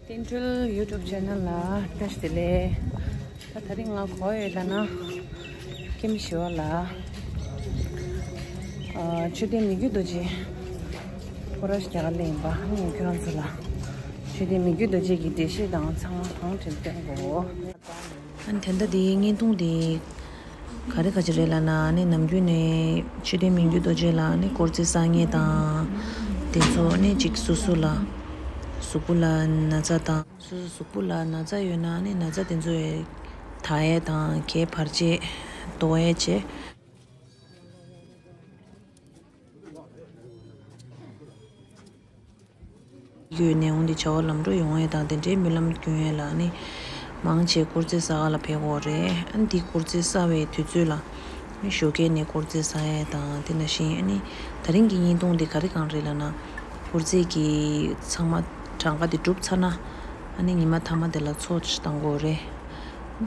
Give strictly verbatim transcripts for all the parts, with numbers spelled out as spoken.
བསྟན་འགྲོའི་YouTube channel ལ་བཀྲ་ཤིས་བདེ་ལེགས། ད་དེ་རིང་ང་ག་པར་ཡོད་ལབ་ན། ཀེམ་ཞི་བ་ལ། ཨ། མཆོད་རྟེན་མི་བསྐྱོད་རྡོ་རྗེ། སྐོར་ར་ཞིག་རྒྱག་ག་སླེབས་ཡིན་པ། ཨ་ནི་ཁྱོད་རང་ཚོ་ལ། མཆོད་རྟེན་མི་བསྐྱོད་རྡོ་རྗེ་གི་འགྲེལ་བཤད་དང་ཚང་མ་གང་དྲན་སྟོན་དགོས། ཨ་ནི་དེ་འདྲ་དེའི་བརྙན་ཐུང་དེ་ག་རེ་ག་ཅི་རེད་ལབ་ན། ཨ་ནི་ནམ་རྒྱུན་ནས་མཆོད་རྟེན་མི་བསྐྱོད་རྡོ་རྗེ་ལ་ཨ་ནི་དཀོར་རྫས་བསགས་མཁན་དང་། དེ་ཚོ་ཨ་ནི་ཅིག་སོ་སོ་ལ་གཟུགས་པོ་ལ་ན་ཚ་དང་། སོ་སོ་གཟུགས་པོ་ལ་ན་ཚ་ཡོད་ན་ཨ་ནི་ན་ཚ་དེ་ཚོ་དག་ཡས་དང་། གས་བར་ཆད་དོག་ཡས་བྱས། ཡོད་ནས་འོང་དེ་བྱ་བ་ལམ་འགྲོ་ཡོང་ཡས་དང་། དེ་འདྲའི་སྨོན་ལམ་སྐྱོན་ཡས་ལ་ནི་མང་ཆེ་དཀོར་རྫས་བསགས་ག་ལ་ཕེབས་ཀྱི་ཡོད་རེད། ཨ་ནི་འདི་དཀོར་རྫས་བསགས་པའི་དུས་ཚོད་ལ་ནི་ཞོགས་ཀས་ནས་དཀོར་རྫས་བསགས་ཡས་དང་། དེ་ནང་བཞིན་ཨ་ནི་དེ་རིང་གི་བརྙན་ཐུང་འདི་ག་རེ་གང་རེད་ལབ་ན། དཀོར་རྫས་ཀྱི་ཚང་མ་གྲངས་ཀ་དེ་གྲུབ་ཚར་ན། ཨ་ནི་ཉི་མ་མཐའ་མ་དེ་ལ་ཚོགས་བཏང་དགོས་རེད།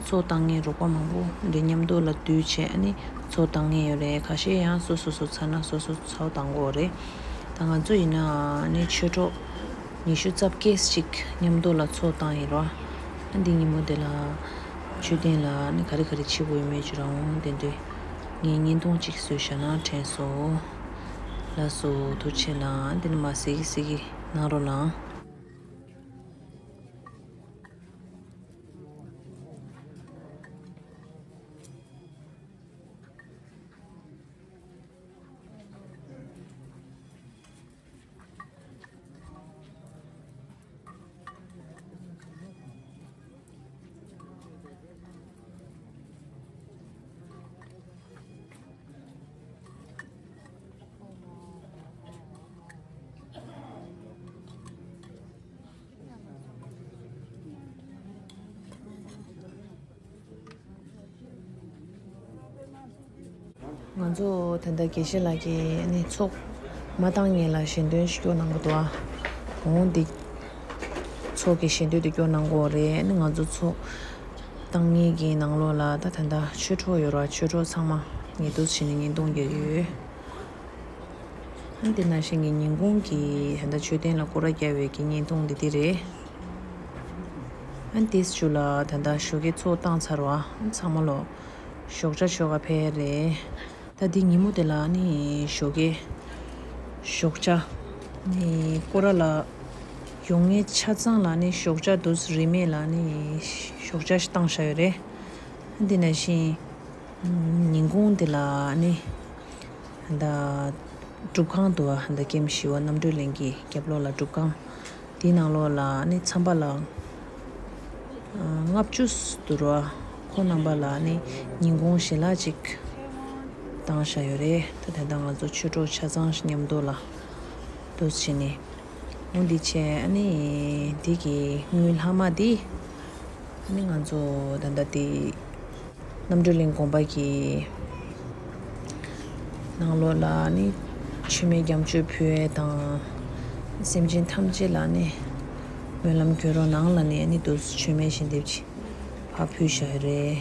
ཚོགས་བཏང་མཁན་རོགས་པ་མང་པོ་འདི་མཉམ་དུ་ལ་འདུས་བྱས་ཨ་ནི་ཚོགས་བཏང་མཁན་ཡོད་རེད། ཁ་ཤས་ཡང་སོ་སོ་སོ་ཚར་ན་སོ་སོ་ཚོགས་བཏང་དགོས་རེད། ད་ང་ཚོ་ཡིན་ན་ཨ་ནི་ཆོས་གྲོགས་ཉི་ཤུ་རྩ་བརྒྱད་ཅིག་མཉམ་དུ་ལ་ཚོགས་བཏང་ཡིན་རོ། ཨ་འདི་ཉིན་མོ་དེ་ལ་མཆོད་རྟེན་ལ་ཨ་ནི་ག་རེ་ག་རེ་བྱེད་དགོས་ཡོད་མེད་ཅིག་རང་དེ་འདྲའི་ངས་བརྙན་ཐུང་ཅིག་བཟོས་བཞག་ན་དྲན་སོང་། ལགས་སོ། ཐུགས་རྗེ་ཆེ་གནང་། འདི་ནི་མ་གཟིགས་གཟིགས་གནང་རོགས་གནང་། ང་ཚོ་ད་ལྟ་དགེ་བཤེས་ལགས་ཀྱིས་ཨ་ནི་ཚོགས་མ་བཏང་སྔོན་ལ་ཞལ་འདོན་ཞིག་སྐྱོར་གནང་གི་འདུག་ཨ། འོང་འདི་ཚོགས་ཀྱི་ཞལ་འདོན་དེ་སྐྱོར་གནང་གི་ཡོད་རེད། ཨ་ནི་ང་ཚོ་ཚོགས་བཏང་མཁན་གྱི་ནང་ལོགས་ལ་ད་ད་ལྟ་ཆོས་གྲོགས་ཡོད་ར། ཆོས་གྲོགས་ཚང་མ་ངེས་འདུག་བྱས་ནས་བརྙན་ཐུང་རྒྱག་གི་ཡོད། ཨ་ནི་དེ་ནང་བཞིན་གྱི་ཉིན་གུང་གི་ད་ལྟ་མཆོད་རྟེན་ལ་སྐོར་ར་རྒྱག་པའི་གི་བརྙན་ཐུང་འདི་འདི་རེད། ཨ་ནི་དེའི་མཇུག་ལ་ད་ལྟ་ཞོགས་ཀའི་ཚོགས་བཏང་ཚར་བ། ཨ་ནི་ཚང་མ་ལོ་ཞོགས་ཇ་མཆོད་ག་ཕེབས་རེད། ད་འདི་ཉིན་མོ་དེ་ལ་ཨ་ནི་ཞོགས་ཀའི་ཞོགས་ཇ་ནི་སྐོར་ར་ལ་ཡོང་མཁན་ཆ་ཚང་ལ་ནི་ཞོགས་ཇ་དུས་རིན་མེད་ལ་ནི་ཞོགས་ཇ་ཞིག་བཏང་བཞག་ཡོད་རེད། ཨ་ནི་དེ་ནང་བཞིན་ཉིན་གུང་དེ་ལ་ནི་ད་སྒྲུབ་ཁང་འདུག་པ། ད་ཀེམ་ཞི་བ་རྣམ་གྲོལ་གླིང་གི་རྒྱབ་ལོགས་ལ་སྒྲུབ་ཁང་། དེའི་ནང་ལོགས་ལ་ནི་མཚམས་པ་ལ་ལྔ་བཅུ་འདུག་ར། ཁོང་རྣམ་པ་ལ་ནི་ཉིན་གུང་ཞལ་ལག་ཅིག་བཏང་བཞག་ཡོད་རེད། ད་དེ་འདྲ་ང་ཚོ་ཆོས་གྲོགས་ཆ་ཚང་མཉམ་དུ་ལ་འདུག་བྱས་ནས། འོ་འདི་བྱས་ཨ་ནི་འདི་གི་དངུལ་ལྷག་མ་འདི་ཨ་ནི་ང་ཚོ་ད་ལྟ་དེ་རྣམ་གྲོལ་གླིང་དགོན་པ་གི་ནང་ལོགས་ལ་ཨ་ནི་མཆོད་མེ་རྒྱ་མཆོད་ཕུལ་ཡས་དང་། སེམས་ཅན་ཐམས་ཅད་ལ་ཨ་ནི་སྨོན་ལམ་སྐྱོན་རོགས་གནང་ལབ་ནས་ཨ་ནི་འདུག་མཆོད་མེ་ཞལ་འདེབས་ཅིག་ཕར་ཕུལ་བཞག་ཡོད་རེད།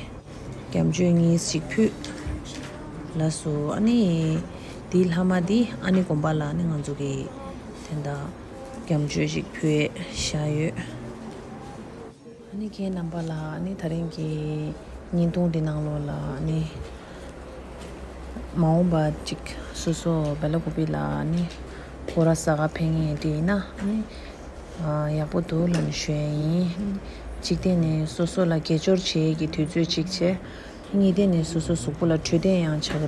རྒྱ་མཆོད་གཉིས་ཤིག་ཕུལ། ལགས་སོ། ཨ་ནི་དེའི་ལྷག་མ་དེ་ཨ་ནི་དགོན་པ་ལ་ཨ་ནི་ང་ཚོ་གི་དེ་འདྲ་རྒྱ་མཆོད་ཅིག་ཕུལ་བཞག་ཡོད། ཨ་ནི་ཁྱེད་རྣམ་པ་ལ་ཨ་ནི་དེ་རིང་གི་བརྙན་ཐུང་འདི་ནང་ལོགས་ལ་ཨ་ནི་མ་འོངས་པ་ཅིག་སོ་སོ་སྦེ་ལ་ཀུ་པི་ལ་ཨ་ནི་སྐོར་ར་ཟ་ག་ཕེབས་མཁན་དེ་ཡིན་ན་ཨ་ནི་ཡག་པོ་འདུག་ལབ་ནས་ཞུ་ཡས་ཡིན། གཅིག་བལྟས་ནས་སོ་སོ་ལ་དགེ་སྦྱོར་བྱེད་ཀྱི་དུས་ཚོད་གཅིག་བྱས། གཉིས་བལྟས་ནས་སོ་སོ་གཟུགས་པོ་ལ་འཕྲོད་བསྟེན་ཡང་བྱ་དགོས་རེད་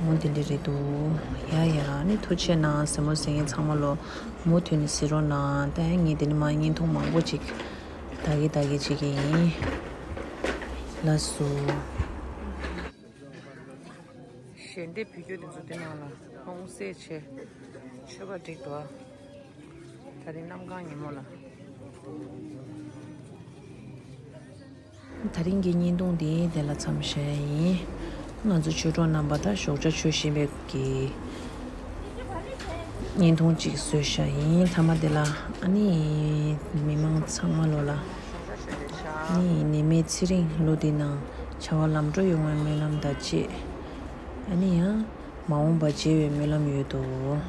བ། འོ་དེ་འདྲ་རེད་འདུག་ཡ་ཡ། ཨ་ནི་ཐུགས་རྗེ་ཆེ་གནང་། གཟིགས་མོ་གཟིགས་མཁན་ཚང་མ་ལོ་མུ་མཐུད་ནས་གཟིགས་རོགས་གནང་། ད་ངས་དེ་ནས་མར་བརྙན་ཐུང་མང་པོ་ཅིག་ད་གི་ད་གི་བྱེད་ཀྱི་ཡིན། ལགས་སོ། ཞལ་འདེབས་ཕུལ་རྒྱུ་དེ་ཚོ་དེ་ནང་ལ་ལྷུང་བཟེད་བྱས། མཆོད་པ་བསྒྲིགས་འདུག་ཨ། ད་རིང་གནམ་གང་ཉིན་མོ་ལ། ད་རིང་གི་བརྙན་ཐུང་འདི་དེ་ལ་མཚམས་བཞག་ཡིན། ང་ཚོ་ཆོས་གྲོགས་རྣམ་པ་དང་ཞོགས་ཇ་མཆོད་བཞིན་པའི་གི་བརྙན་ཐུང་ཅིག་བཟོས་བཞག་ཡིན། མཐའ་མ་དེ་ལ་ཨ་ནི་མི་མང་ཚང་མ་ལོ་ལ་ཨ་ནི་ནད་མེད་ཚེ་རིང་ལོ་འདི་ནང་བྱ་བ་ལམ་འགྲོ་ཡོང་བའི་སྨོན་ལམ་དང་བཅས། ཨ་ནི་ཡང་མ་འོངས་པ་མཇལ་བའི་སྨོན་ལམ་ཡོད་དོ།